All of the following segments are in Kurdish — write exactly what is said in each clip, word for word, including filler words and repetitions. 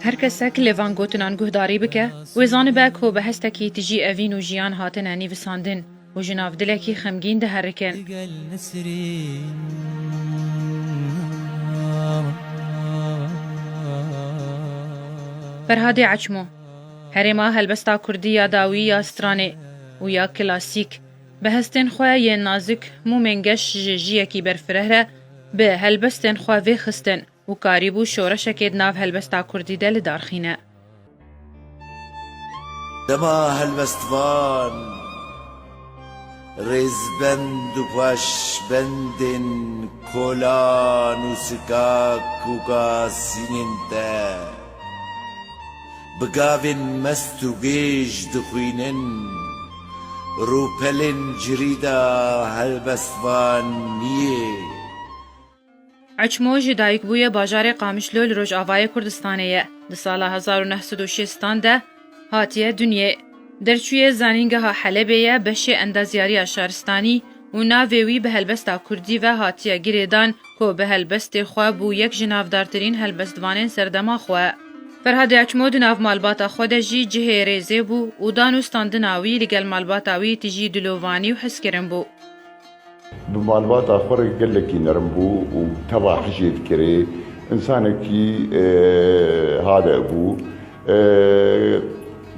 Her kesek lê van gotinan guhdarî bike, wê zanibe ku bi hestekî tijî evîn û jiyan hatine nivîsandin û ji nav dilekî xemgîn diherikin. Ferhadê Eçmo. Herêma helbesta kurdî ya dawî ya stranê û ya klasîk, bi hestên xwe yên nazik, mûmên geş ji jiyekî berfireh re bi helbestên xwe vêxistin û karîbû şoreşekê di nav helbesta kurdî de li dar xîne. Dema helbestvan, rêzbend û paşbendên kolan û sikak û kasînên te bi gavên mest û gêj dixwînin, rûpelên cirîda helbestvaniyê. Eçmo ji dayikbûyê bajarê Qamişlo li Rojavayê Kurdistanê ye. Di sala hezar û neh sed û şêstan de hatiye dinyê. Derçûyê Zanîngeha Helebê ye, beşê endazyariya şaristanî û navê wî bi helbesta kurdî ve hatiye girêdan ku bi helbestê xwe bû yek ji navdartirîn helbestvanên serdema xwe. Ferhadê Eçmo di nav malbata xwe de jî cihê rêzê bû û dan û standina wî li gel malbata wî tijî dilovanî û hezkirin bû. Bi malbata xwe re gelekî nerm bû û teva hijê dikirê. Însanekî, e, hade bû. E,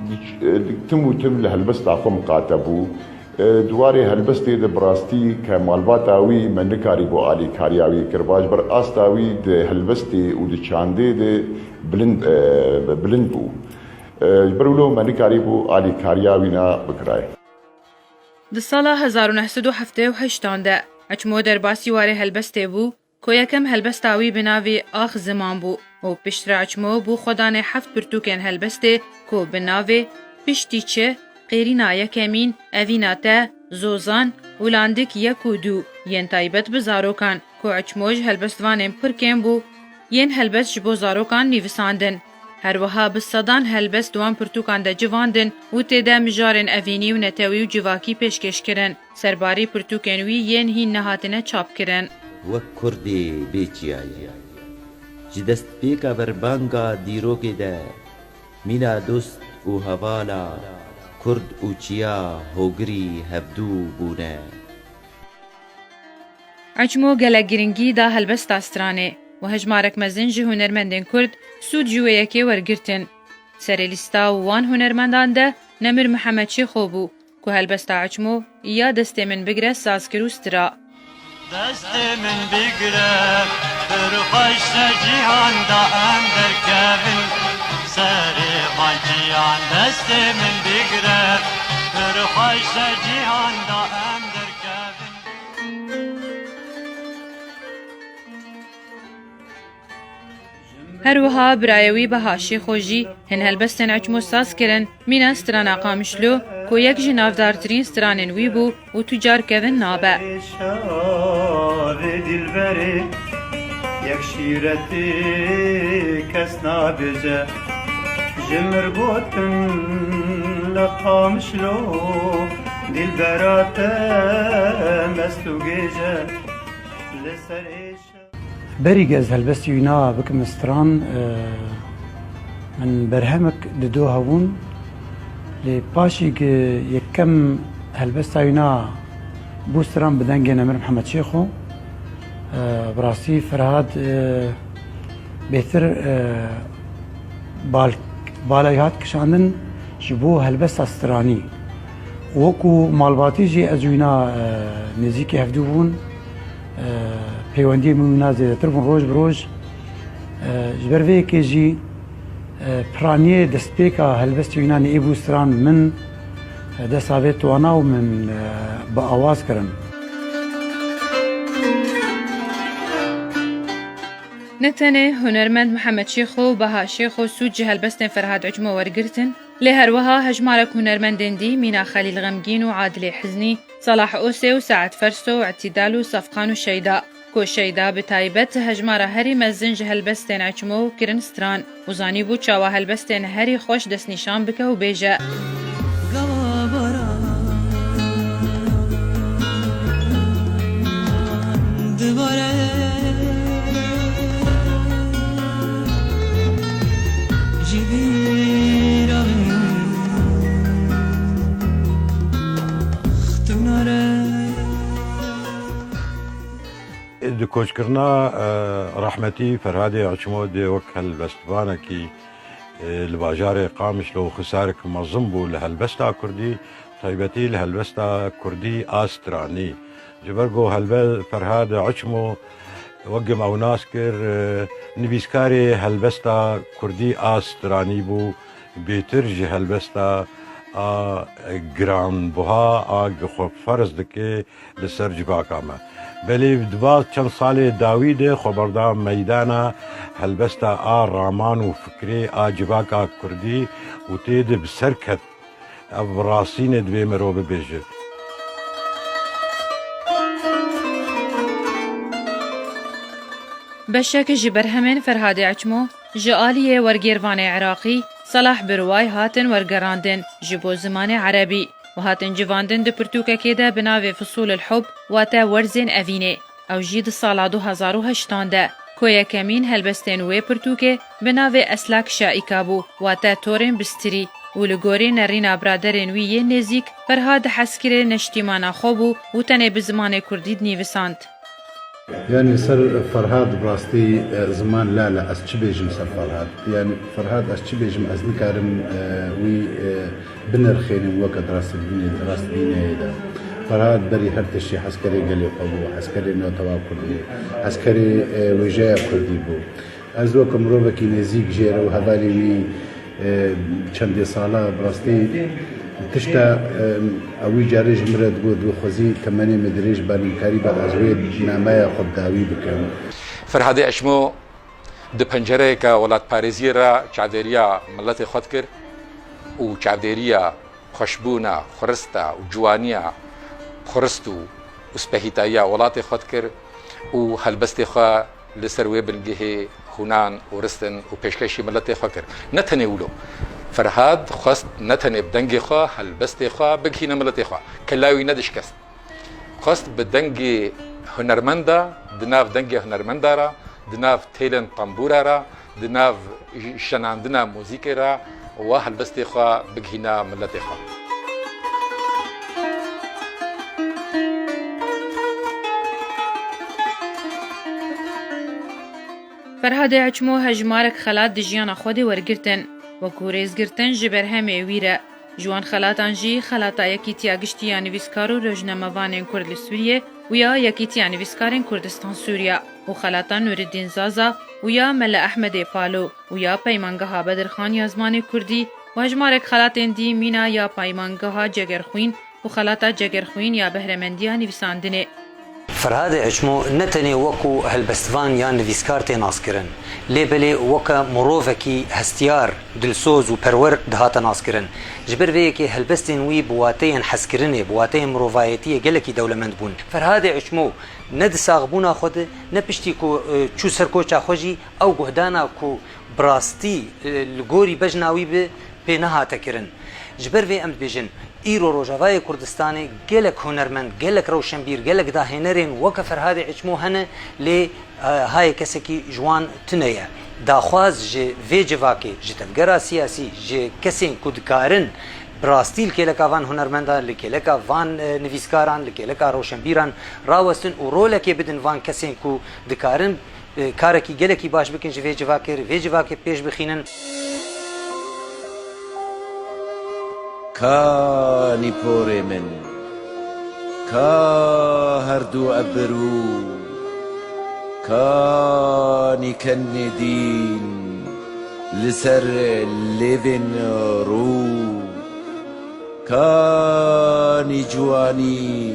di, e, di tim û tim li helbesta xwe miqate bû. E, di warê helbestê de bi rastî ke malbata wî me nikarîbû alîkariya wî kir. Baş ber asta wî di helbestê û di çandê de bilind, e, bilind bû. E, ji ber wilo me nikarîbû alîkariya wî na bikirayê. Di sala hezar û neh sed û heftê û heştan de Eçmo derbasî warê helbestê bû ku yekem helbesta wî bi navê Ax Ziman bû û piştre Eçmo bû xwedanê heft pirtûkên helbestê ku bi navê Piştî Çi, Qêrîna Yekemîn, Evîna Te, Zozan û Landik yek û du yên taybet bi zarokan ku Eçmo ji helbestvanên pir kêm bû, yên helbest ji bo zarokan nivîsandin. Her wiha bi sedan helbest di wan pirtûkan de civandin û tê de mijarên evînî û netewî û civakî pêşkêş kirin. Serbarî pirtûkên wî yên hîn nehatine çap kirin. Wek kurdê bê çiyayê. Ji destpêka berbanga dîrokê de mîna dost û hevala kurd û çiya hogirî hevdû bûne. Eçmo gelek giringî da helbesta stranê û hejmarek mezin ji hunermendên kurd sûd ji wê yekê wergirtin. Serê lîsta wan hunermendan de Nemir Mihemed Şêxo bû ku helbesta Eçmo ya Destê Min Bigre saz kir û stira. Destê min bigre, pir xweş e cîhan da em derkevin. Serê xanciyan destê min bigre, pir xweş e cîhan da em derkevin. Her wiha birayê wî Beha Şêxo jî hin helbestên Eçmo saz kirin, mîna strana Qamişlo ku yek ji navdartirîn stranên wî bû û tu car kevin nabe. Şavê dilberê, yek şîretê kes nabêje. Ji mir gotin li Qamişlo, dilbera te mest û gêj e. Li ser êşa Berî ez helbestî wîna bikim stran, e, min berhemek dido hebûn. Lê paşî ki yekem helbesta wîna bû stran bi dengê Nemir Mihemed Şêxo. E, bi rastî Ferhad, e, bêtir, e, bal-, balay hat kişandin ji bo helbesta stranî. Wekû malbatî jî ez wîna, e, nêzîkî hevdû bûn. E, peywendiyê min wîna zêdetir bûn roj bi roj. E, ji ber vê yekê jî, e, piraniyê destpêka helbestê wîna neîbû stran min, e, desta vê towana û min, e, bi awaz kirin. Ne tenê hunermend Mihemed Şêxo û Beha Şêxo sûd ji helbestên Ferhad Ecmo wergirtin, lê her wiha hejmarek hunermendên dî mîna Xelîl Xemgîn û Adilê Hiznî, Salah Osê û Saet Ferso û Îtidal û Sefqan û Şeyda, ku Şeyda bi taybet hejmara herî mezin ji helbestên Ecmo kirin stran û zanîbû çawa helbestên herî xweş destnîşan bike û bêje. Koçkirina, e, rehmetî Ferhadê Eçmo dê wek helbestvanekî, e, li bajarê Qamişlo xesarik mezin bû li helbesta kurdî, taybetî li helbesta kurdî a stranî. Ji ber ku helbe-, Ferhad Eçmo, wek em ew nas kir, e, nivîskarê helbesta kurdî a stranî bû, bêtir ji helbesta a giranbuha a ku xwe ferz dike li ser civaka me. Belê di va çend salê dawî de xwe berda meydana helbesta a raman û fikrê a civaka kurdî û tê de bi ser ket. Ev rastî ne, divê mirov bibêje. Beşek ji berhemên Ferhadê Eçmo ji aliyê wergêrvanê Iraqî Selah Birway hatin wergerandin ji bo zimanê erebî û hatin civandin di pirtûkekê de bi navê Fusul el Hub, wate Werzên Evînê. Ew jî di sala du hezar û heştan de, ku yekemîn helbestên wê pirtûkê bi navê Eslak Şaîka bû, wate Torên Bistirî, û li gorî nerîna biraderên wî yên nêzîk, Ferhad hezkirê neştîmana xwe bû û tenê bi zimanê kurdî dinivîsand. Yani ser Ferhad bi rastî, e, ziman lala, ez çi bêjim ser Ferhad? Yani Ferhad ez çi bêjim, ez nikarim, e, wî, e, binirxênim weke di rastî-, rastîneyê de. Ferhad berî her tiştî hezkerê gelê xwe bû, hezkerê netewa kurdî, hezkerê, e, wêjeya kurdî bû. Ez weke mirovekî nêzîk jê re û hevalê wî, e, çendê sala bi rastî tişta, e, ewî carê ji min re digot, digot, "Xwezî temenê min dirêj ba, nimkarî ba ez wê nameya xwe bi dawî bikim." Ferhadê Eşmo di pencereyeke welatparêziyê re çavdêriya miletê xwe dikir û çavdêriya xweşbûna, xurista û ciwaniya xurist û, û spehîtayiya welatê xwe dikir û helbestê xwe li ser wê bingehê hûnan û ristin û pêşkêşî miletê xwe kir. Ne tenê wilo. Ferhad xwest ne tenê bi dengê xwe helbestê xwe bigihîne miletê xwe. Kela wî nedişkest. Xwest bi dengê hunermenda, di nav dengê hunermenda re, di nav têlên tembûra re, di nav şenandina muzîkê re wa helbestê xwe bigihîna miletê xwe. Ferhadê Eçmo hejmarek xelat di jiyana xwe de wergirtin, wekû rêzgirtin ji berhemê wî re. Ji wan xelatan jî xelata Yekîtiya Giştî ya Nivîskar û Rojnamevanên Kurd li Sûriyê û ya Yekîtiya Nivîskarên Kurdistan Sûriya û xelata Nûreddîn Zaza û ya Mele Ehmedê Palo û ya Peymangeha Bedirxan ya Zimanê Kurdî û hejmarek xelatên dî mîna ya Peymangeha Cegerxwîn û xelata Cegerxwîn ya Behremendiya Nivîsandinê. Ferhadê Eçmo ne tenê wekû helbestvan yan nivîskar tê naskirin, lê belê weke mirovekî hestiyar, dilsoz û perwer dihate naskirin. Ji ber vê yekê helbestên wî bi wateyên hezkirinê, bi wateyên mirovayetiyê gelekî dewlemend bûn. Ferhadê Eçmo ne di saxbûna xwe de, ne piştî ku, e, çû ser koça xwe jî ew guhdana ku bi rastî, e, li gorî bejna wî bi pê nehate kirin. Ji ber vê em dibêjin, îro Rojavayê Kurdistanê gelek hunermend, gelek rewşenbîr, gelek dahênerên weke Ferhadê Eçmo hene, lê, e, hayê kesekî ji wan tune ye. Daxwaz ji vê civakê, ji tevgera siyasî, ji kesên ku dikarin bi rastî li kêleka van hunermendan, li kêleka van, e, nivîskaran, li kêleka rewşenbîran rawestin û rolekê bidin van kesên ku dikarin e, karekî gelekî baş bikin ji vê civakê re, vê civakê pêş bixînin. Ka nîporê min, ka her du ev bi rû, ka nîkenê dîn li ser lêvên rû. Kanî ciwanî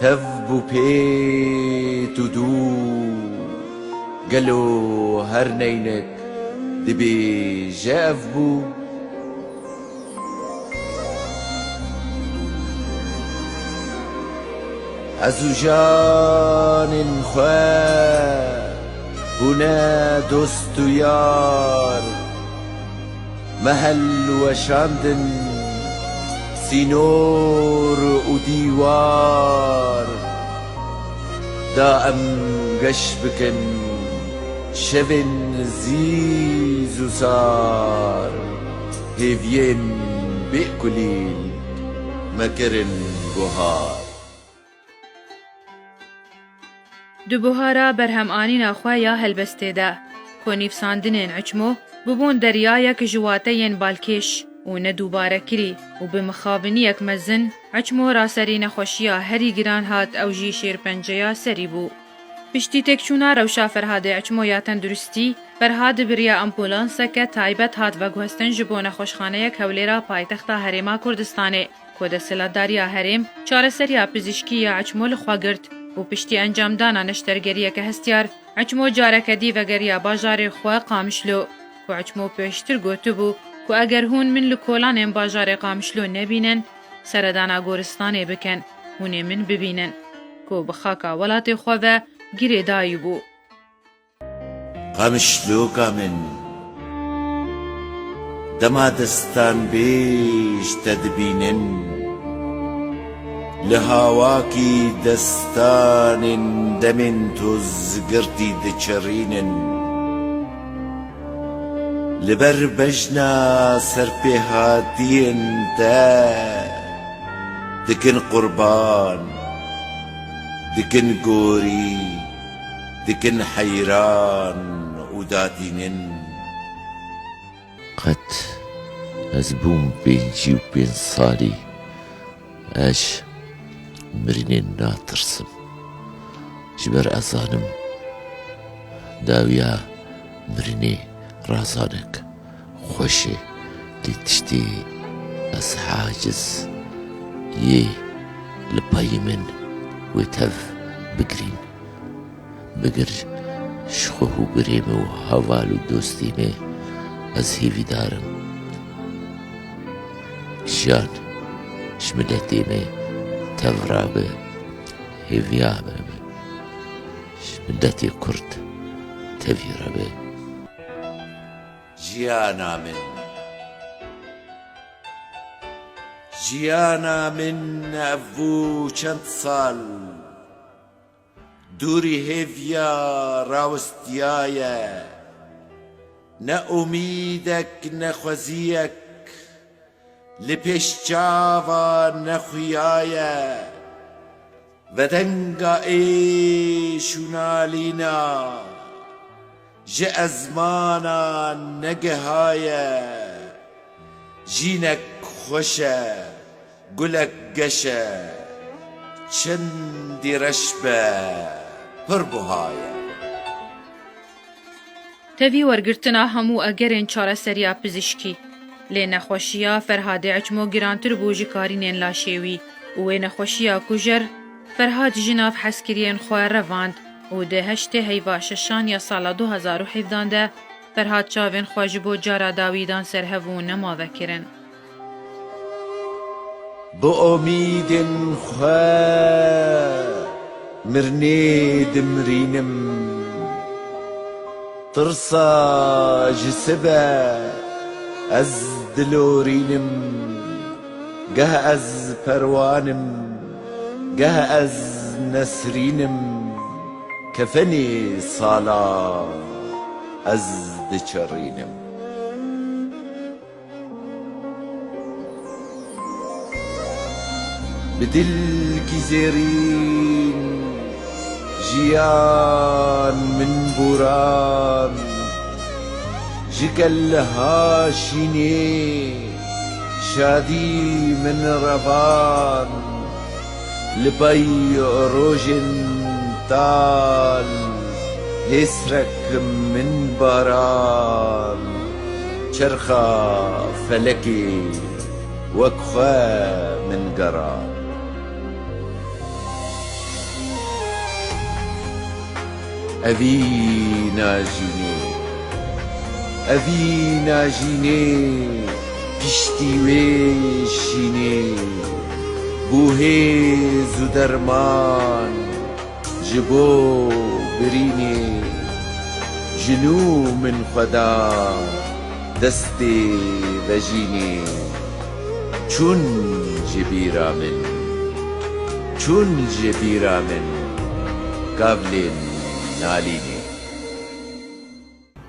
tev bû pê tu dû. Gelo her neynek dibêje ev bû? Ez û janên xwe bûne dost û yar. Me helweşandin sînor û dîwar, da em geş bikin şevên zîz û sar, hêviyên bêkulîl me kirin guhar. Di buhara berhemanîna xwe ya helbestê de, ku nivîsandinên Eçmo bibûn deryayek ji wateyên balkêş û nedûbarekirî û bi mixabiniyek mezin, Eçmo raserî nexweşiya herî giran hat, ew jî şêrpenceya serî bû. Piştî têkçûna rewşa Ferhadê Eçmo ya tenduristî, Ferhad bi riya ambulanseke taybet hat veguhestin ji bo nexweşxaneyek Hewlêra paytexta Herêma Kurdistanê, ku desthilatdariya herêm çareseriya pizîşkî ya Eçmo li xwe girt û piştî encamdana neştergeriyeke hestiyar, Eçmo careke dî vegeriya bajarê xwe Qamişlo, ku Eçmo pêştir gotibû ku eger hûn min li kolanên bajarê Qamişlo nebînin, seredana goristanê bikin, hûn ê min bibînin, ku bi xaka welatê xwe ve girêdayî bû. Qamişloka min, dema destanbêj te dibînin, li hawakî destanên demên tozgirtî diçerînin. Li ber bejna serpêhatiyên te dikin qurban, dikin gorî, dikin heyran û datînin. Qet ez bûm pêncî û pênc salî, ez ji mirinê natirsim. Ji ber ez zanim dawiya mirinê razanek xweş e, lê tiştê ez haciz yê li payî min wê tev bigirîn. Bigir ji xwe û birê me û heval û dostê me, ez hêvîdar im. Jiyan ji miletê me tev rabe, hêviya me be. Ji miletê Kurd tevî re be. Jiyana min. Jiyana min ev bû çend sal. Dûrî hêviya rawistiyaye. Ne umîdek, ne xweziyek li pêş çavan nexuyaye. Vedenga êş û nalîna ji ezmana negihaye. Jînek xweş e, gulek geş e, çendî reş be, pir buha ye. Tevî wergirtina hemû egerên çareseriya pizîşkî. Lê nexweşiya Ferhadê Eçmo girantir bû ji karînên laşê wî û wê nexweşiya kujer Ferhad ji nav hezkiriyên xwe revand û di heştê heyva şeşan ya sala du hezar û hevdehan de Ferhad çavên xwe ji bo cara dawî dan ser hev û nema vekirin. Bi omîdên xwe mirinê dimirînim. Tirsa ji sibe ez dilorînim. Geh ez perwan im, geh ez nesrîn im. Kefenê sala ez diçerînim. Bi dilkî zêrîn jiyan min boran, ji kelha şînê şadî min revan. Li pey rojên tal hêsrek min baran, çerxa felekê wek xwe min geran. Evî najînê, evî najînê, piştî wê şînê bû hêz û derman ji bo birînê. Ji nû min xwe da destê vejînê. Çûn ji bîra min, çûn ji bîra min kavlên nalînê.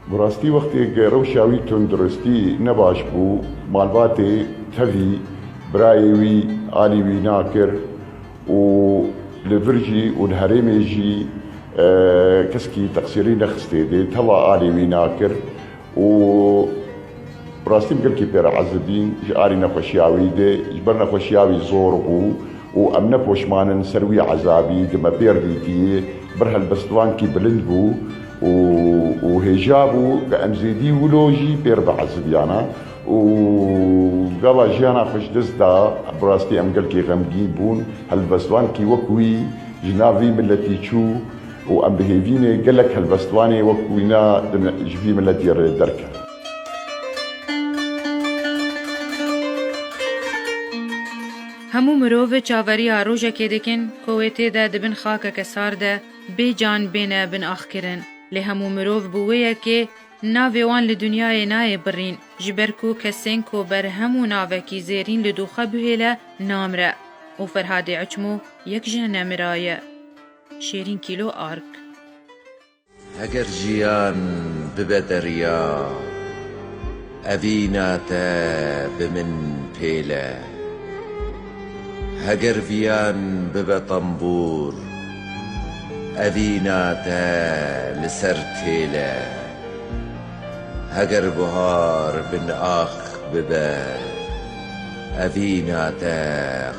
Bi rastî wextê rewşa wî tunduristî nebaş bû, malbatê tevî birayê wî alî wî nakir û li vir jî û li herêmê jî E, keskî teqsîrî nexistê dê, teva alê wî nakir û bi rastî em gelkî pê re ezibîn, ji alî nexweşiya wî dê, ji ber nexweşiya wî zor bû û em ne poşman in ser wî ezabî, di me pêr dîtiyê, ber helbestvankî bilind bû û, û hêja bû, ke em zêdî wilo jî pêr biezibiyana û gava jiyana xwe ji dest da, bi rastî em gelkî xemgîn bûn, helbestvankî wek wî ji nav vî miletî çû û em bi hêvî ne gelek helbestvanê wek wîna di ji vî miletî re derkevin. Hemû mirov çaveriya rojekê dikin ku wê tê de di bin xakeke sar de bê can bêne bin axkirin. Lê hemû mirov bi wê yekê navê wan li dinyayê nayê birîn, ji ber ku kesên ku berhem û navekî zêrîn li dû xwe bihêle namire û Ferhadê Eçmo yek ji nemira ye. Şêrîn Kîlo Ark. Heger jiyan bibe derya, evîna te bi min pêl e. Heger viyan bibe tembûr, evîna te li ser têl e. Heger buhar bin ax bibe, evîna te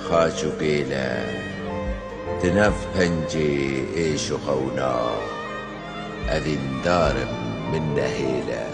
xaç û gêl e. Di nav pencê êş û xewna, evîndar im min nehêle.